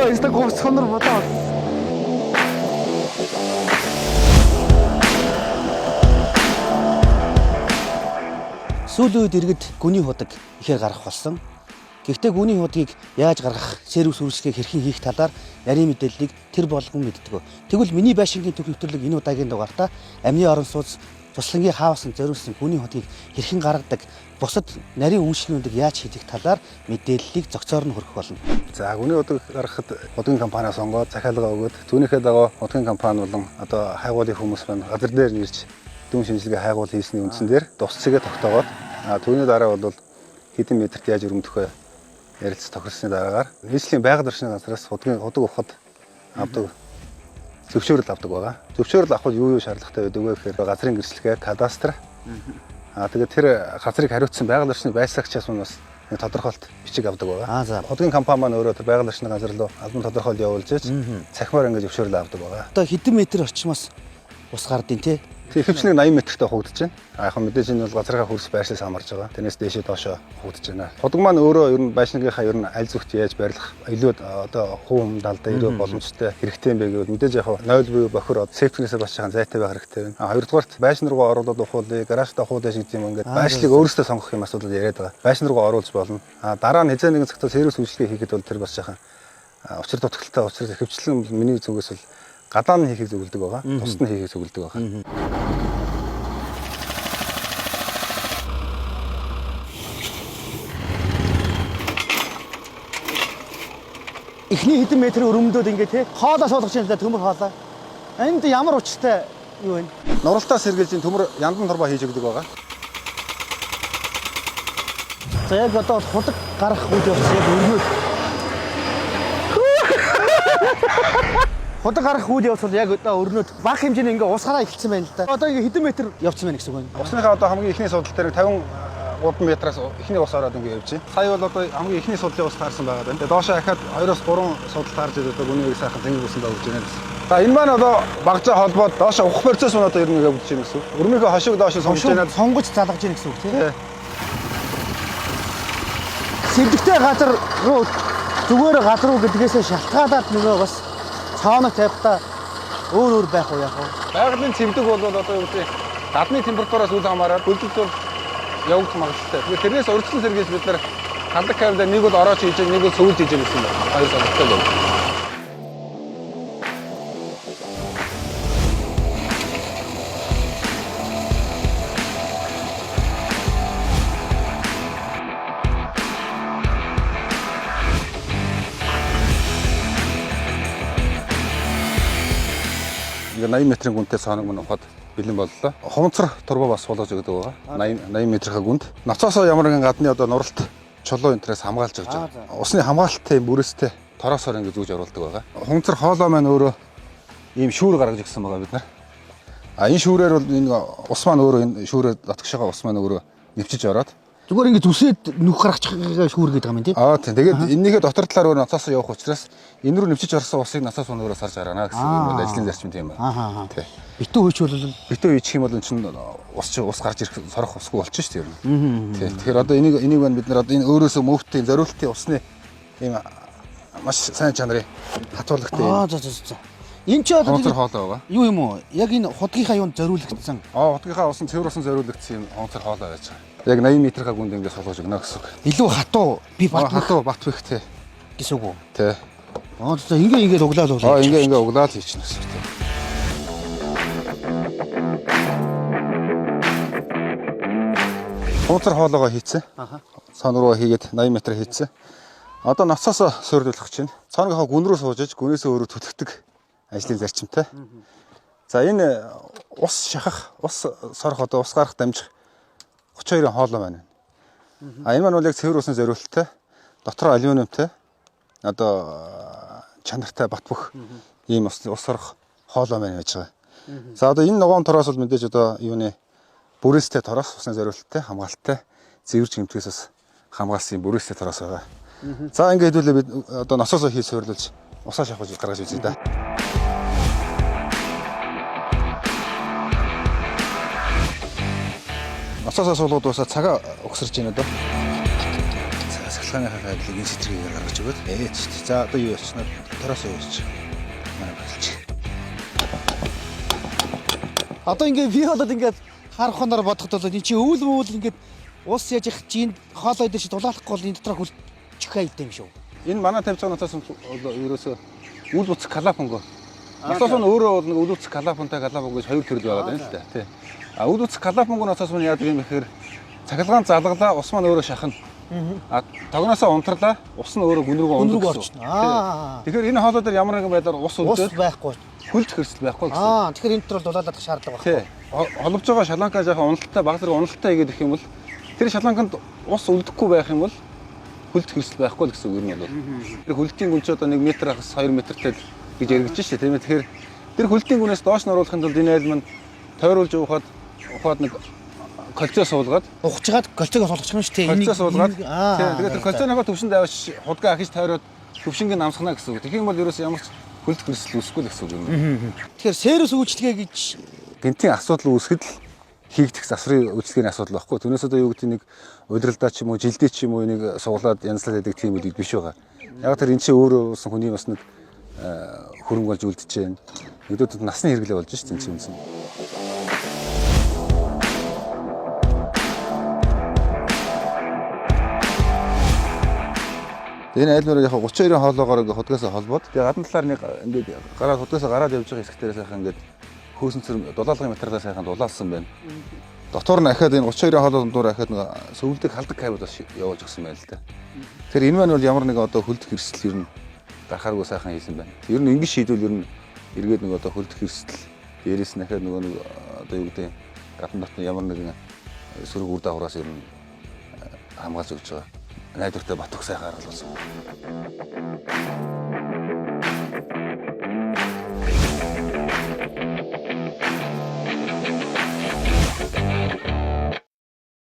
Йоо, энэ говц хонор бодоо. Сүүлийн үед иргэд гүний худаг ихээр гарах болсон. Гэхдээ гүний худгийг яаж гаргах, сервис үйлчилгээг хэрхэн хийх талаар нарийн мэдээллийг тэр болгон мэддэг. Тэгвэл миний байшингийн төв нэвтрүүлэг энэ удаагийн дугаартаа амны орон сууц туслангийн хаасан зориулсан гүний худгийг хэрхэн гаргадаг, бусад нарийн үйлчилгээнүүдийг яаж хийх талаар мэдээллийг зохицоор нь хүргэх болно. За, гүний удаг гаргахад худгийн компаниа сонгоод захиалга өгөөд түүнийхээ дагуу худгийн компани болон одоо хайгуулын хүмүүс маань газар дээр нь ирж дүн шинжилгээ хайгуул хийсний үндсэн дээр тус цэгээ тогтоогоод түүний дараа бол хэдэн метрт яаж өрөмдөх вэ ярилцс тохирсны дараагаар нийслэлийн байгаль орчны газраас худгийн худаг ухад авдаг зөвшөөрөл авдаг байгаа. Зөвшөөрөл авахд юу юу шаардлагатай байдаг вэ гэхээр газрын гэрчлэгээ, кадастр. Тэгээд тэр газрыг хариуцсан байгаль орчны байсаагчаас нь бас нэг тодорхойлт бичиг авдаг байгаа. Аа за. Худгийн компани маань өөрөө тэр байгаль орчны газар руу албан тодорхойлол явуулж иж цахимаар ингэж зөвшөөрөл авдаг байгаа. Одоо хэдэн метр орчмоос ус гардыг те? Тэр ихэвчлэн 80 метртэй хугдаж байна. А яг мэдээж энэ бол газрынхаа хөрс байршлаас хамаарж байгаа. Тэрнээс дээшээ доошоо хугдаж байна. Худаг маань өөрөө ер нь байшингийнхаа ер нь аль зүгт яаж байрлах илүү одоо хувь хүн далдаа илүү боломжтой хэрэгтэй юм бэ гэвэл мэдээж яг 0 буюу бохир септикнээсээ бас жаахан зайтай байх хэрэгтэй байна. А хоёрдугаарт байшин руугаа оруулаад ухуулъя, гаражтай ухуулъя гэдэг юм ингээд байшлыг өөрөөсөө сонгох юм асуудал яриад байгаа. Байшин руугаа оруулж болно. А дараа нь хэзээ нэгэн цагт сервис үйлчилгээ хийхэд бол тэр бас жаахан учир дутагдaltaй учраас ихэвчлэн миний зүгээс бол гадаа нь хийхийг зөвлөдөг байгаа. Тусад нь хийхийг зөвлөдөг байгаа. Эхний хэдэн метр өрөмдөөд ингээ те хоолоо суулгаж байна л да, төмөр хоолоо. Энд ямар учиртай юу вэ? Нуралтаас сэргийлж энэ төмөр яндан турбаа хийж өгдөг байгаа. За, яг одоо бол худаг гарах үйл явц яг өрнөд. Худаг гарах үйл явц бол яг одоо өрнөд бага хэмжээний ингээ ус гараа эхэлсэн байна л да. Одоо ингээ хэдэн метр явцсан байна гэсэн үг юм. Усныхаа одоо хамгийн эхний судал дээр 53 метраас эхний ус ороод ингээ явж байна. Сая бол одоо хамгийн эхний судлын ус таарсан байгаа даа. Тэгээ доошоо ахаад 2-3 судал таарж ирээд одоо гүний үеийг сайхан зэнгэг усан дагуулж байна гэсэн. За, энэ маань одоо багжаа холбоод доошоо ухах процесс нь одоо ер нь явагдаж байна гэсэн. Өрмийнхөө хошиг доошоо сонгож байна. Сонгож залгаж байна гэсэн үг тийм. Тий. Сэвдэгтэй газар руу зүгээр газар руу гэдгээсээ шалтгаалаад нөгөө бас цаоног тавихтаа өөр өөр байх уу яах вэ? Байгалийн цэвдэг бол одоо юу гэдэг гадны температураас үл хамааран хөлдөлт бол явагдах магадлалтай. Тэгэхээр тэрнээс урьдчилан сэргийлж бид нар халдаг камераа нэг бол орооч хийж, нэг бол сөвлж хийж гэсэн байна. Хоёр сонголттой байна. Ингээ 80 метрийн гүнтэй цооног мөн ухаад бэлэн боллоо. Хумцар турбаа бас суулгаж өгдөг байгаа. 80 метрийн гүнд. Ноцоосоо ямар нэгэн гадны одоо нуралт чулуу энтрээс хамгаалж өгч байгаа. Усны хамгаалалттай юм бүрээстэй тороосоор ингээ зүүж оруулдаг байгаа. Хумцар хоолой маань өөрөө ийм шүүр гаргаж ирсэн байгаа бид нар. А энэ шүүрээр бол энэ ус маань өөрөө энэ шүүрээр дотгошоогоо ус маань өөрөө нэвчиж ороод Зүгээр ингэ зүсээд нүх гаргачих шүүр гэдэг юм тийм. Аа тийм. Тэгээд эннийхээ дотор талаар өөр ноцоосоо явах учраас энэ рүү нэвчиж орсон усыг ноцоос өөрөө сарж гаргана гэсэн юм бол ажлын зарчим тийм байна. Аа. Тий. Битүү хийч бол Битүү ичих юм бол эн чинь ус чи ус гарч ирэх сорох усгүй болчих шүү дээ ер нь. Тий. Тэгэхээр одоо энийг байна бид нар одоо энэ өөрөөсөө мөвтийн зориултын усны ийм маш сайн чанарын хатуулагтай Аа юм. за. Энэ чи одоо Хонцор хоолой байгаа. юу юм уу? Яг энэ худгийнхаа юунд зориулагдсан. Аа, худгийнхаа усан цэвэр усан зориулагдсан юм хонцор хоолой байж байгаа. Яг 80 метрийн гүнд ингээд суулгаж өгнө гэсэн үг. Илүү хатуу би Аа, бат хатуу бат бих тий. гэсэн үг үү? Тий. Аа за, ингээ углаал углаа. Аа, ингээ углаал хийчихнэ гэсэн үг тий. Хунцар хоолоогоо хийцэн. Цоон руу хийгээд 80 метр хийцэн. Одоо ноцоосоо суйрлуулах чинь. Цооныхоо гүн рүү сууж иж гүнээсээ өөрөө түлхдэг ажлын зарчимтай. За, энэ ус шахах, ус сорох одоо ус гарах дамжих 32-ын хоолой байна. А энэ маань бол яг цэвэр усны зориулттай, дотроо алюминиумтай одоо чанартай бат бөх ийм ус сорох хоолой маань байж байгаа. За, одоо энэ ногоон тороос бол мэдээж одоо юуны бүрээстэй тороос усны зориулттай хамгаалттай зэвэрч гэмтгэхээс бас хамгаалсан юм бүрээстэй тороос байгаа. За, ингээд хэдүүлээ бид одоо насосоо хийж суйрлуулж усаа шахаж гаргаж үзье да. Насосоо суулгууд усаа цагаа угсарч байна одоо. Цахилгааныхаа кабелийг энэ сэтргээр гаргаж өгөөд ээч. За одоо юу яач нэ? Тороос юу яач. Манай болчих. Одоо ингээд би болоод ингээд харах хоноор бодоход бол энэ чи өвөл мөвөл ингээд ус яаж их чинь хоолой дээр чи дулаалахгүй бол энэ дотор хөлчих аюултай юм шүү. Энэ манай тавьж байгаа насаас бол ерөөсөө үл буцах калапонго. Насаас нь өөрөө бол нэг үл буцах калапонтой калапонго гэж хоёр төрөл байгаа юм л да. Тий. А үл буцах калапонго насаас нь яадаг юм бэхээр цахилгаан залгалаа ус маань өөрөө шахна. А тогноосоо унтарлаа ус нь өөрөө гүн рүү Гүн ундаг рүү гэсэн. орчихно. Аа. Тэгэхээр энэ хоолой дээр ямар нэгэн байдлаар ус Ус үлдээд байхгүй. хөлдөх хэрэгсэл байхгүй гэсэн. Аа, тэгэхээр энэ дотор дулаалах шаардлага байхгүй. Тий. Холбож байгаа шаланка жаахан уналттай баг зэрэг уналттай хийгээд ирэх юм бол тэр шаланканд ус үлдэхгүй байх юм бол хөлдөх хэрэгсэл байхгүй л гэсэн үг юм бол. Тэр хөлдийн гүн чи одоо 1 м хас 2 м-тэй л гэж яригдж шээ тийм ээ. Тэгэхээр тэр хөлдийн гүнээс доош нь оруулахын тулд энэ айл маань тойруулж уухад ухаад нэг кольцо суулгаад Ухчгаад кольцог суулгах юм шүү дээ. кольцо суулгаад Аа. тий. Тэгээд тэр кольцоныхоо төвшөнд аваач худгаа ахиж тойроод төвшингийн намсгана гэсэн үг. Тэгэх юм бол ерөөсөө ямар ч хөлдөх хэрэгсэл үүсэхгүй л гэсэн үг юм. Тэгэхээр сервис үйлчилгээ гэж Гэнтийн асуудал үүсгэхэд л хийгдэх засварын үйлчилгээний асуудал байхгүй. Түүнээс одоо юу гэдэг нэг удиралдаа ч юм уу, жилдээ ч юм уу нэг суглаад янзлаад байдаг тийм үйл биш байгаа. Яг тэр эн чинь өөрөө уусан хүний бас нэг хөрөнгө болж үлдэж байна. Нэгдүгээр насны хэрэглээ болж шүү дээ энэ чинь үндсэн. Энэ айлнуудыг яг 32-ын хоолоогоор ингээ худгаас холбоод тэгээ гадна талаар нэг ингээд гараад худгаас гараад явж байгаа хэсэг дээр сайхан ингээд хөөсөн цэрэм дулаалгын материалаар сайхан дулаалсан байна. Дотор нь ахаад энэ 32-ын хоолоо дундуур ахаад нэг сөвлөдөг халдаг кабел бас явуулж өгсөн байна л да. Тэгэхээр энэ маань бол ямар нэг одоо хөлдөх эрсдэл ер нь гарахааргүй сайхан хийсэн байна. Ер нь ингэж шийдвэл ер нь эргээд нэг одоо хөлдөх эрсдэл дээрээс нь ахаад нөгөө нэг одоо юу гэдэг гадна дотны ямар нэгэн сөрөг үр дагавраас ер нь хамгаалж өгч байгаа. Найдвартай Батөх сайхан арга болсон.